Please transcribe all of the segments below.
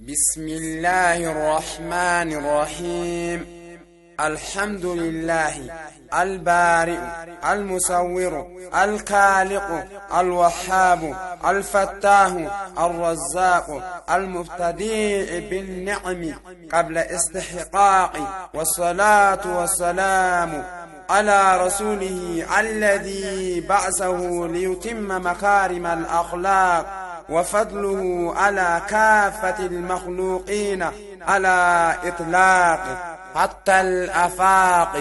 بسم الله الرحمن الرحيم. الحمد لله البارئ المصور الخالق الوهاب الفتاح الرزاق المبتدئ بالنعم قبل استحقاق، والصلاة والسلام على رسوله الذي بعثه ليتم مكارم الأخلاق، وفضله على كافة المخلوقين على إطلاق حتى الأفاق،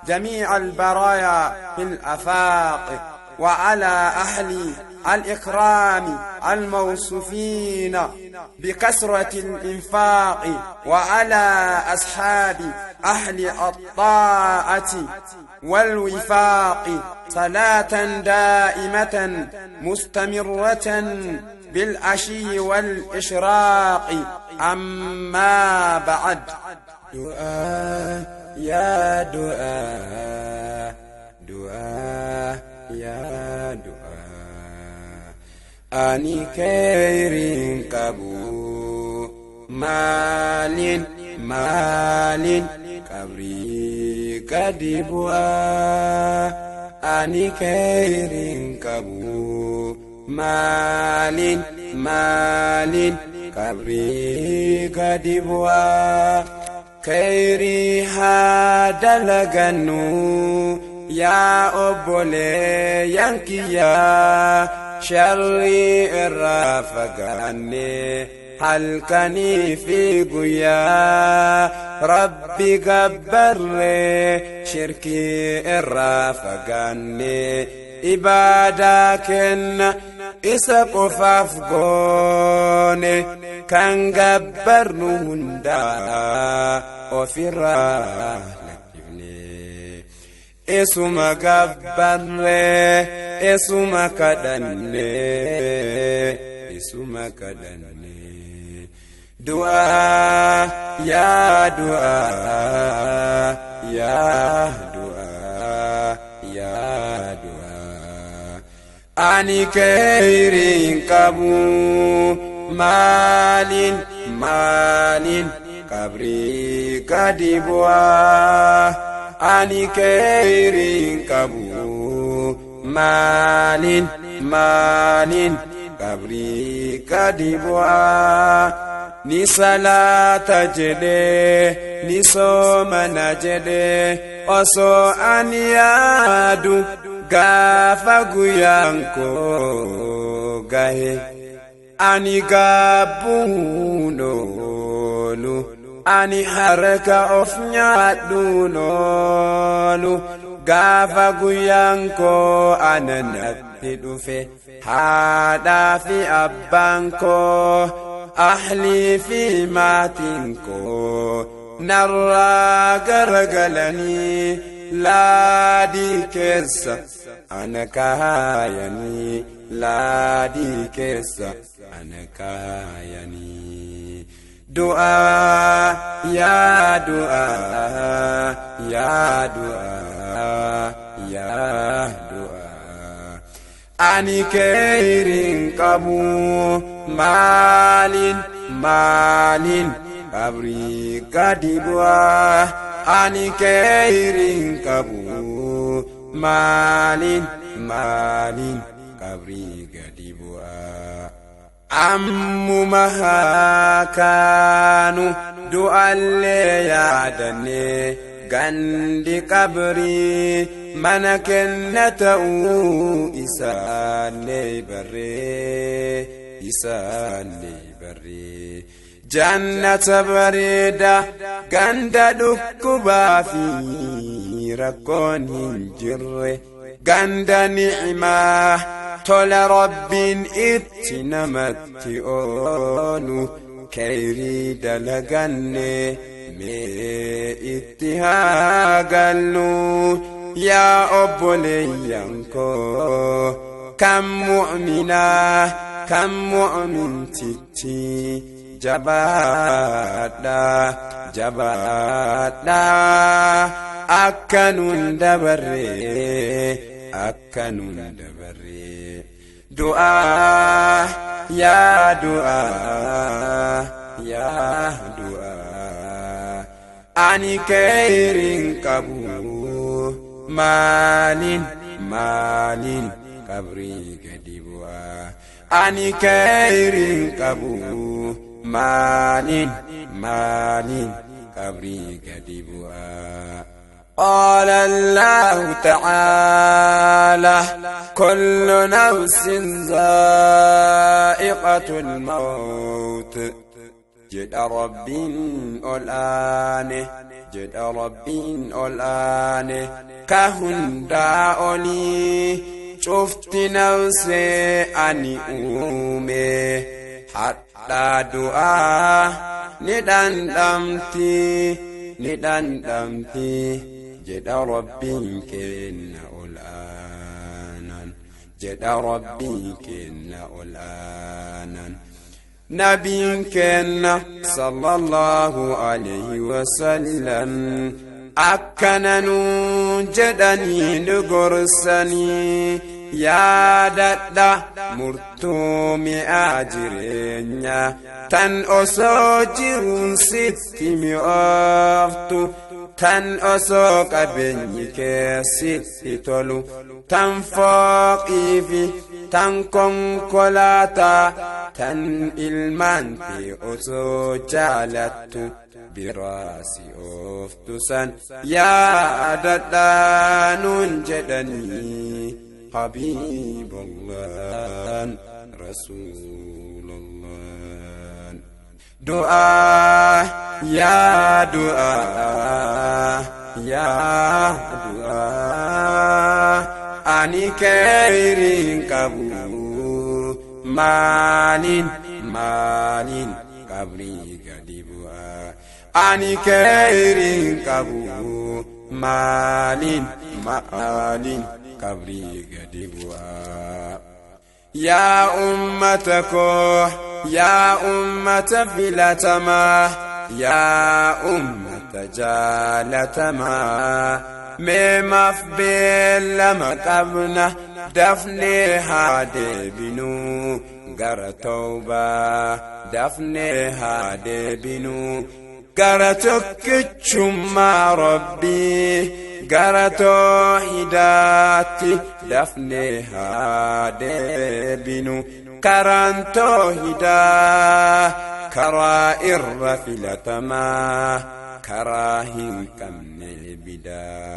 جميع البرايا في الأفاق، وعلى أهل الإكرام الموصوفين بكثرة الإنفاق، وعلى أصحاب أهل الطاعة والوفاق، صلاة دائمة مستمرة بالعشي والإشراق. أما بعد، دعاء يا دعاء، دعاء يا دعاء، ani kheyriin qabu maaliin maaliin qabrii gadi bu'aa, ani kheyriin qabu maaliin maaliin qabrii gadi bu'aa. Kheyrii haa dalagannu yaa obboleeyyan kiyyaa, sharrii irraa fagaanne halkanii fi guyyaa, rabbi gabbarree shirkii irraa fagaanne, ibaadaa kenna isa qofaaf goone, kan gabbarnu hundaa ofirraa lakkifne, isuma gabbarree isuma kadhanne, isuma kadhanne. Du'aa yaa du'aa, yaa du'aa, yaa du'aa, ani kheyriin qabu maaliin maaliin qabrii gadi bu'aa, ani kheyriin qabu maaliin maaliin qabrii gadi bu'aa. Ni salaata jedhee ni soomana jedhee osoo ani yaadu, gaafa guyyaan koo gahe ani gaabbuun oolu, ani harka of nyaadhuun oolu. Gaafa guyyaan koo ana natti dhufe, haadhaa fi abbaan koo, ahlii fi maatiin koo narraa garagalanii laadii keessa ana kaayanii, laadii keessa ana kaayanii. Du'aa yaa du'aa, yaa du'aa, yaa du'aa, ani kheyriin qabu maaliin maaliin qabrii gadi bu'aa, ani kheyriin qabu maaliin maaliin qabrii gadi bu'aa. Ammuma haa kaanu du'allee yaadanne, gandi qabrii mana kenna ta'uu isaallee barree, isaallee barree. Jannata bareeda ganda dhukkubaa fi rakkoon hin jirre, ganda ni'imaa tola rabbiin itti namatti oolu, kheyrii dalaganne mee itti haa gallu. Yaa obboleeyyan koo kan mu'minaa kan mu'mintichi, jabaadha jabaadha, akka nun dabarree, akka nun dabarree. Du'aa yaa du'aa, Yaa du'aa, ani keeyriin qabu, maaliin maaliin qabrii gadi bu'aa? Ani keeyriin qabu, maaliin maaliin qabrii gadi bu'aa? قال الله تعالى: كل نفس ذائقة الموت jedha Rabbiin ol aane, jedha Rabbiin ol aane ka hundaa olii. Cufti nafsee ani uume hadhaa du'aa ni dhandhamti, ni dhandhamti jedha Rabbiin kenna ol aanan, jedha Rabbiin kenna ol aanan. Nabiin kenna sallallahu alayhi wasallam akkana nuun jedhanii nu gorsanii: yaadadha murtuu mi'aa jireenya tan osoo jiruun sitti mi'ooftu, tan osoo qabeenyi kee sitti tolu, tan fooqii fi tan konkolaataa, tan ilmaan kee osoo jaalattu biraa si ooftu san yaadadhaa nuun jedhanii Habiiballaan Rasuulallaan. Du'aa, yaa du'aa, yaa du'aa, ani keeyriin qabu, maaliin maaliin qabrii gadi bu'aa? Ani keeyriin qabu, maaliin maaliin qabrii gadi bu'aa? Yaa ummata koo, yaa ummata filatamaa, yaa ummata jaalatamaa, mee maaf beellama qabna? Dafnee haa deebinuu gara tawbaa, dafnee haa deebinuu gara tokkichummaa Rabbii, gara toohidaatti dafnee haa deebinu. Karaan toohidaa karaa irra filatamaa, karaa hin qabne bidaa.